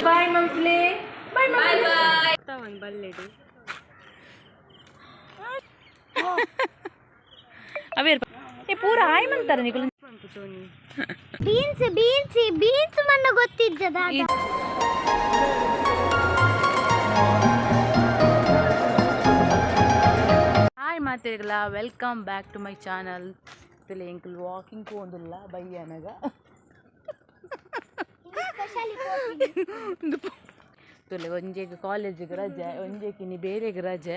Boy ಮಂಪ್ಲೆ, bye bye. ಅವೇರ್ ಏ ಪೂರ ಆಯ್ ಮಂತಾರೆ ನಿಕುಲು. ಬೀನ್ಸ್ ಬೀನ್ಸ್ ಬೀನ್ಸ್ ಮಣ್ಣ ಗೊತ್ತಿದ್ದದ. ಹಾಯ್ ಮಾತೆರ್ಗಲ, welcome back to my channel. ಇತ್ತಲೆ ಎಂಕುಲು ವಾಕಿಂಗ್ ಪೋಂದುಲ್ಲ ಬಯ್ಯನಗ. ತುಲೆ ಒಂಜೆಗ್ ಕಾಲೇಜಿಗೆ ರಜೆ, ಒಂಜೆಗ್ ಇನಿ ಬೇರೆಗ್ ರಜೆ.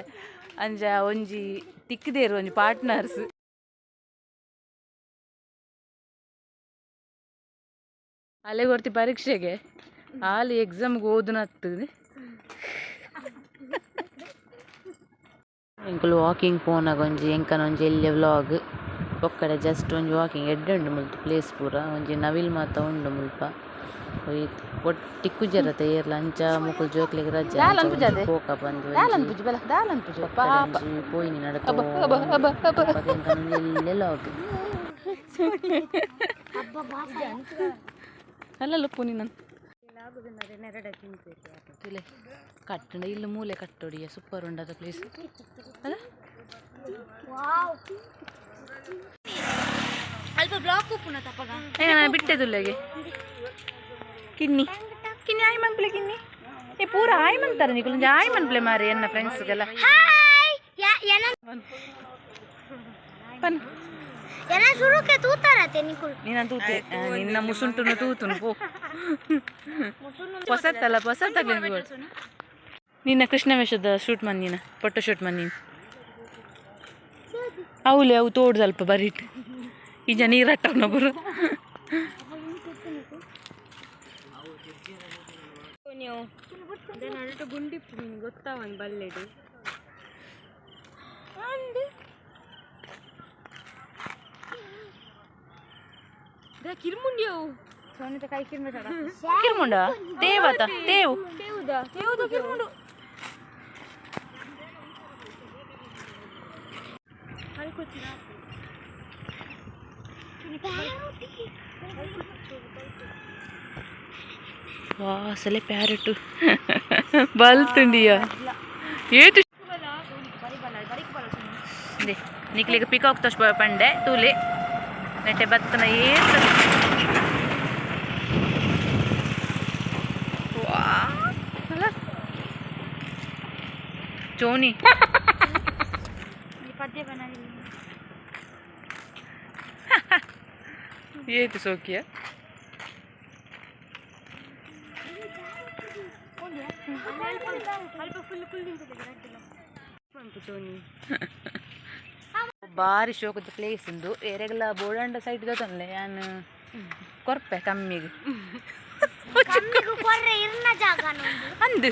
ಅಂಚ ಒಂಜಿ ತಿಕ್ಕದೇರು ಒಂಜಿ ಪಾರ್ಟ್ನರ್ಸ್. ಅಲೆ ಕೊರ್ತಿ ಪರೀಕ್ಷೆಗೆ ಆಲಿ ಎಕ್ಸಾಮ್ಗೆ ಓದುನತ್ತು. ಎಂಕುಲು ವಾಕಿಂಗ್ ಪೋನಾಗ ಒಂಜಿ ಎಂಕನ ಒಂಜಿ ಎಲ್ಯ ವ್ಲಾಗ್. ಪೊಕ್ಕಡೆ ಜಸ್ಟ್ ಒಂಜಿ ವಾಕಿಂಗ್ ಎಡ್ಡೆ ಉಂಡು ಮುಲ್ಪ ಪ್ಲೇಸ್ ಪೂರ. ಒಂಜಿ ನವಿಲ್ ಮಾತ ಉಂಡು ಮುಲ್ಪ. ತಿಕ್ಕುಜೆರತ ಏರ್ಲ ಅಂಚ ಮೊಕುಲು ಜೋಕ್ಲೆಗ್ ರಜೆ ಅಂಚ ಪೋಕ ಪಂದ್ ಒಂಜಿ ಪೋಯಿನಿ ನಡತ. ಎಂಕನ ಎಲ್ಯ ಲಾಗ್. ಅಲ್ಲಲ್ಲ ಪುನಿ ನಾನು ಕಟ್ಟಂಡ ಇಲ್ಲಿ ಮೂಲೆ ಕಟ್ಟೋಡಿಯ ಸೂಪರ್ ಉಂಡದ ಪ್ಲೇಸ್ ಅಲ್ಲ. ಅಲ್ಪ ಬ್ಲಾಕ್ ಉಪ್ಪುನ ತಪ್ಪಗ. ನಾನು ಬಿಟ್ಟೆದುಲ್ಲೆಗೆ ಕಿನ್ನಿ ಕಿನ್ನಿ ಆಯ್ ಮನ್ಪ್ಲೆ ಕಿನ್ನಿ ಏ ಪೂರ ಆಯ್ ಮಂತಾರೆ ನಿಕುಲು ಒಂಜಿ ಆಯ್ ಮನ್ಪ್ಲೆ ಮಾರಿ ಎನ್ನ ಫ್ರೆಂಡ್ಸ್ಗೆಲ್ಲ. ಹಾಯ್ ಯಾ ಎನ ಪನ್. ಎನ ಶುರುಕ್ಕೆ ತೂತಾರತೆ ನಿಕುಲು. ನೀನ ತೂತೆ ನಿನ್ನ ಮುಸುಂಟುನು ತೂತುನು ಪೋ. ಹೊಸತ್ತಲ್ಲ ಹೊಸತ್ತಾಗ್ಲಿ. ನಿನ್ನ ಕೃಷ್ಣ ವೇಷದ ಶೂಟ್ ಮಂದಿನ ಫೋಟೋ ಶೂಟ್ ಮಂದಿನ ಅವಲೆ ಅವು ತೋಡು ಸ್ವಲ್ಪ ಬರೀಟ್ ಈಜ ನೀರಟ್ಟವನೊಬ್ಬರು. ಗೊತ್ತಾವನ್ ಬಲ್ಲೆಡು. ಕಿರ್ಮುಂಡಿಯವು. ಕಿರ್ಮುಂಡ ತೇವತ ತೇವು. ತೇವುದ ಕಿರ್ಮುಂಡು. ವಾಸಲೆ ಪ್ಯಾರೆಟ್ ಬಲ್ತುಂಡಿಯ ಏತು ನಿಕ್ಲಿಗೆ ಪಿಕಾಕ್ ತೋಷ್ ಪಂಡೆ ತೂಲೆ ನೆಟ್ಟೆ ಬತ್ತನ ಏತು. ಅಲ್ಲ ಚೋನಿ. ಏತು ಸೋಕಿಯ. ಬಾರಿ ಶೋಕದ ಪ್ಲೇಸ್ ಉಂದು. ಏರೆಗಲ ಬೋಡಂಡ ಸೈಡ್ ಗೊತ್ತಲ್ಲ ಯಾನ್ ಕೊರ್ಪೆ ಕಮ್ಮಿಗೆ. ಕಮ್ಮಿಗು ಕೊರ್ರೆ ಇರ್ನ ಜಾಗ ನೊಂದು. ಅಂದು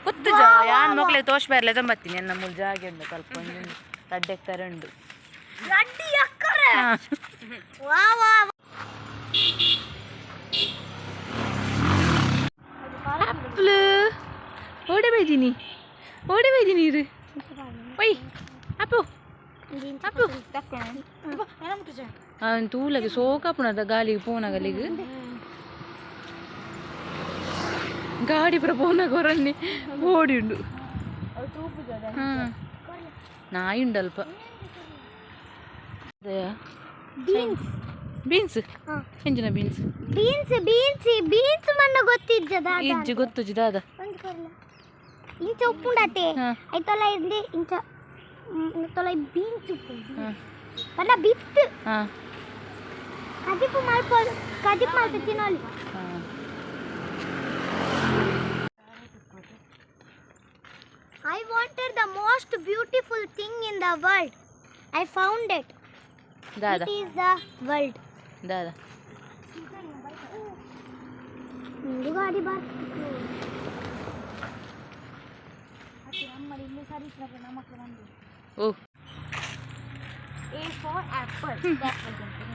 ಗೊತ್ತು ಜಾ ಯಾನ್ ಮೊಕ್ಲೆ ತೋಷ್ ಬೇರ್ಲೆ ತಂಬತ್ತೀನಿ. ಎನ್ನ ಮೂಲ ಜಾಗೆ ಉಂಡು ಸ್ವಲ್ಪ ಒಂಜಿ ರಡ್ಡೆ ಎಕ್ಕರೆ ಉಂಡು. ರಡ್ಡಿ ಎಕ್ಕರೆ. ವಾ ವಾ. ಆಪ್ಲು ಓಡೆ ಬೈದಿನಿ, ಓಡೆ ಬೈದಿನಿ ಇರು. ಒಯ್ ಅಪ್ಪು ಅಪ್ಪು ತೂಲಗೆ ಸೋಕಾಪುಣದ ಗಾಲಿಗೆ ಪೋನಗಲಿಗೆ ಗಾಡಿ ಪುರ ಪೋನಾಗ ಹೊರನ್ನಿ ಓಡಿ ಉಂಡು. ನಾಯಿ ಉಂಡು ಅಲ್ಪ. ಬೀನ್ಸ್. ಬೀನ್ಸ್ ಎಂಜಿನ ಬೀನ್ಸ್? ಬೀನ್ಸ್ ಬೀನ್ಸ್ ಬೀನ್ಸ್ ಮಣ್ಣ ಗೊತ್ತಿದ್ದದ. ಇಜ್ಜಿ ಗೊತ್ತುಜಿ ದಾದ. ಒಂದು ಕೊರ್ಲ ಇಂಚ ಉಪ್ಪುಂಡತೆ. ಐತೊಲ ಇಂದೆ ಇಂಚ ತೊಲ ಬೀನ್ಸ್ ಉಪ್ಪು ಪಂಡ ಬಿತ್ತು. ಕದಿಪು ಮಲ್ಪ ಕದಿಪು ಮಲ್ಪ ತಿನ್ನೋಲಿ. I wanted the most beautiful thing in the world. I found it. ದಾದ. It is the world. ದಾದ. ಇಂದು ಗಾಡಿ ಬಾರ್. ಓ. A for apple. That was something.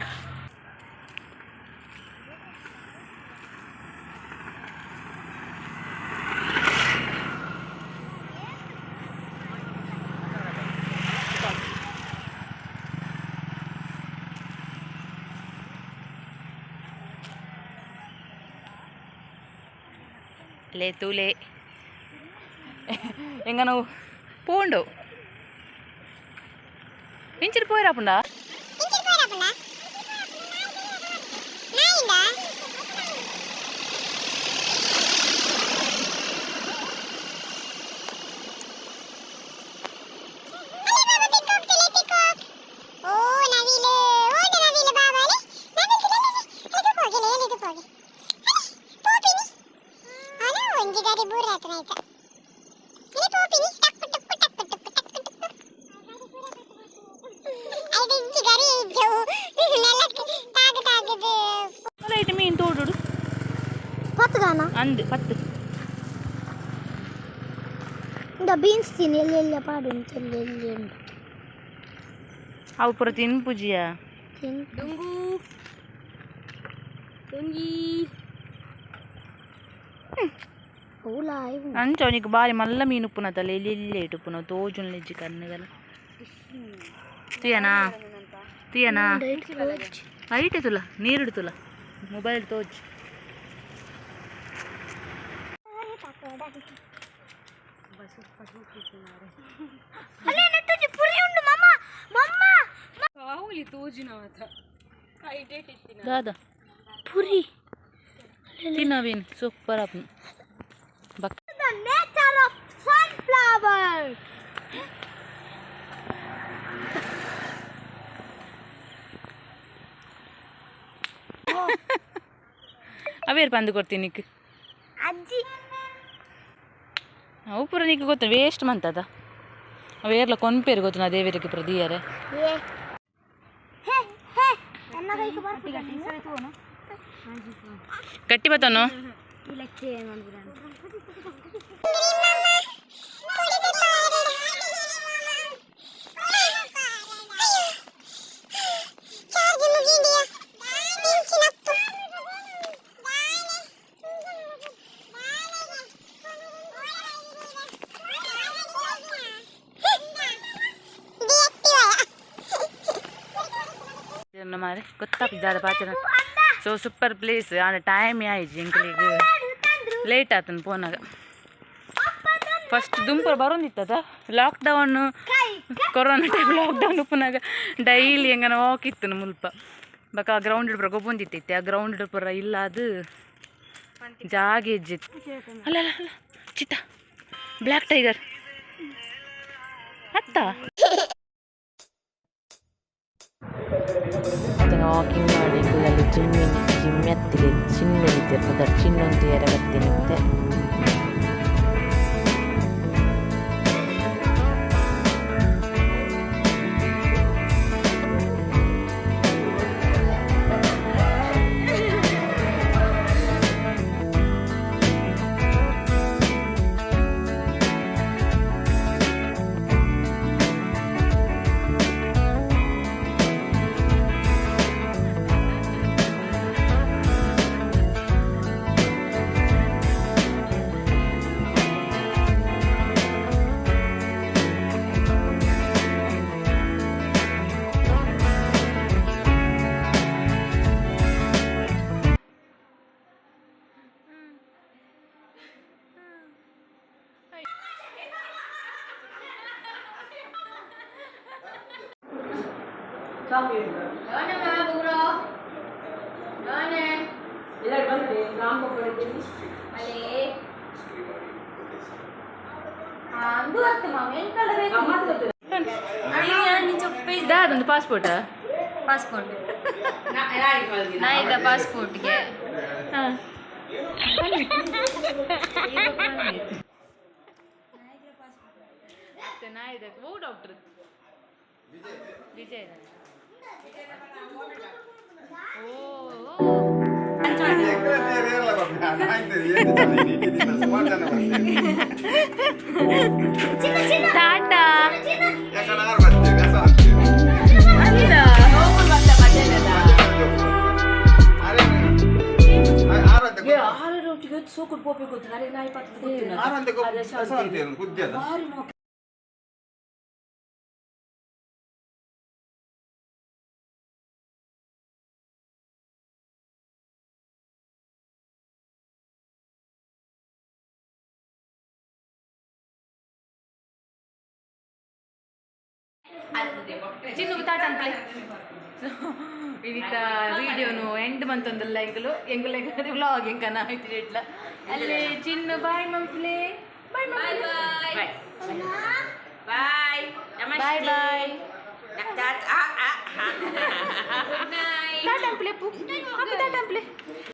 ಲೇ ತೂಲೆ ಎಂಗನ ಪೋಂಡು ಇಂಚಿನ ಪೋಯಿರಾಪುಂಡ. ಲೈಟ್ ಮೀನು ತೋಡುಡು. ಪತ್ಗಾನ. ಅಂದು ಪತ್ತು. ಇಂದ ಬೀನ್ಸ್ ತಿನ್ನಿ, ಎಲ್ಲಿ ಎಲ್ಲಿ ಪಾಡು ಎಲ್ಲಿ ಎಲ್ಲಿ ಉಂಟು. ಅವು ಪೂರ ತಿನ್ಪುಜಿಯ. ತಿನ್. ಡೊಂಗು ಡೊಂಗಿ. ಅವುಲ. ಅಂಚ ಅವನಿಗೆ ಬಾರಿ ಮಲ್ಲ ಮೀನು ಉಪ್ಪುನತಲ್ಲ, ಎಲ್ಲಿ ಎಲ್ಲಿ ಇಟ್ಟು ಉಪ್ಪುನ ತೋಜುನ್ ಲೆಜ್ಜಿ ಕಣ್ಣುಗಲ. ತುಯನಾ ತುಯನಾ? ಐಟೆ ತುಲ, ನೀರುಡು ತುಲ, ಮೊಬೈಲ್ ತೋಜ್. ಪುರಿ ಉಂಡು ಮಮ್ಮ ಮಮ್ಮ. ಕಾವುಲಿ ತೋಜಿನ ಮಾತ ಐಟೇಟ್ ಇತ್ತಿನ. ದಾದ? ಪುರಿ. ತಿನ್ನವೇನು ಸೂಪರ್ ಆಪುನು ಬಕ್. The nature of sunflower. ಅವೇರು ಪಂದು ಕೊಡ್ತೀನಿ ನಿಕ್. ಅಜ್ಜಿ. ಅವು ಪೂರ ನಿಕ್ ಗೊತ್ತು ವೇಸ್ಟ್ ಮಂತದ. ಅವೇರ್ಲ ಕೊನ್ಪೇರು ಗೊತ್ತು ನಾ ದೇವರಿಗೆ ಪ್ರದಿಯರೆ. ಏ ಹೇ ಹೇ, ನನ್ನ ಕೈಗೆ ಬರ್ಪುಜ. ಗಟ್ಟಿ ಬತ್ತನು. ಮಾರೆ ಗೊತ್ತಾಪಿದ್ದಾದ ಪಾಚನ. ಸೊ ಸೂಪರ್ ಪ್ಲೇಸ್ ಆಂಡ ಟೈಮ್ ಆಯ್ಜಿ ಎಂಕ್ಲೆಗ್ ಲೇಟ್ ಆತನ ಪೋನಾಗ. ಫಸ್ಟ್ ದುಂಪುರ ಬರೋಂದಿತ್ತದ ಲಾಕ್ಡೌನ್, ಕೊರೋನಾ ಟೈಮ್ ಲಾಕ್ಡೌನ್ ಉಪ್ಪುನಾಗ ಡೈಲಿ ಹೆಂಗನ ವಾಕ್ ಇತ್ತು ಮುಲ್ಪ. ಬಕ ಆ ಗ್ರೌಂಡ್ ಪೂರ ಗೊಬ್ಬೊಂದಿತ್ತೈತೆ. ಆ ಗ್ರೌಂಡ್ ಪೂರ ಇಲ್ಲ, ಅದು ಜಾಗ ಹೆಜ್ಜಿತ್ತು. ಅಲ್ಲ ಅಲ್ಲ ಅಲ್ಲ, ಚಿತ್ತ ಬ್ಲ್ಯಾಕ್ ಟೈಗರ್ ಅತ್ತ. ವಾಕಿಂಗ್ ಮಾಡಿ ಅಲ್ಲಿ ಜಿಮ್ ಜಿಮ್ ಎತ್ತಿಗೆ ಚಿನ್ನ ಇದ್ದಿರ್ತದೆ, ಚಿನ್ನೊಂದು ಎರಗತ್ತಿನಿತ್ತೆ. ದಾದೊಂದು ಪಾಸ್ಪೋರ್ಟ್. ಪಾಸ್ಪೋರ್ಟ್ ನಾಯಿದ ಪಾಸ್ಪೋರ್ಟ್ಗೆ. ಹಾಂ, ನಾಯಿದ ಓ ಡಾಕ್ಟರ್ ವಿಜಯ್. ಓ. ಟಾಟಾ. ಕುದ್ಯದ. ಚಿನ್ನು ತಾಟಂಪ್ಲೆ. ಇನಿತ ವಿಡಿಯೋನು ಎಂಡ್ ಮಂತೊಂದುಲ್ಲ ಎಂಕುಲು ಎಂಕುಲು ವ್ಲಾಗ್ ಎಂಕನ ಇಟ್ಲ. ಅಲ್ಲಿ ಚಿನ್ನು ಬಾಯ್ ಮಂಪ್ಲೆ, bye. Bye. Bye. Bye bye. Good night. ತಾಟಂಪ್ಲೆ ಪು, ಅಪ್ಪು ತಾಟಂಪ್ಲೆ.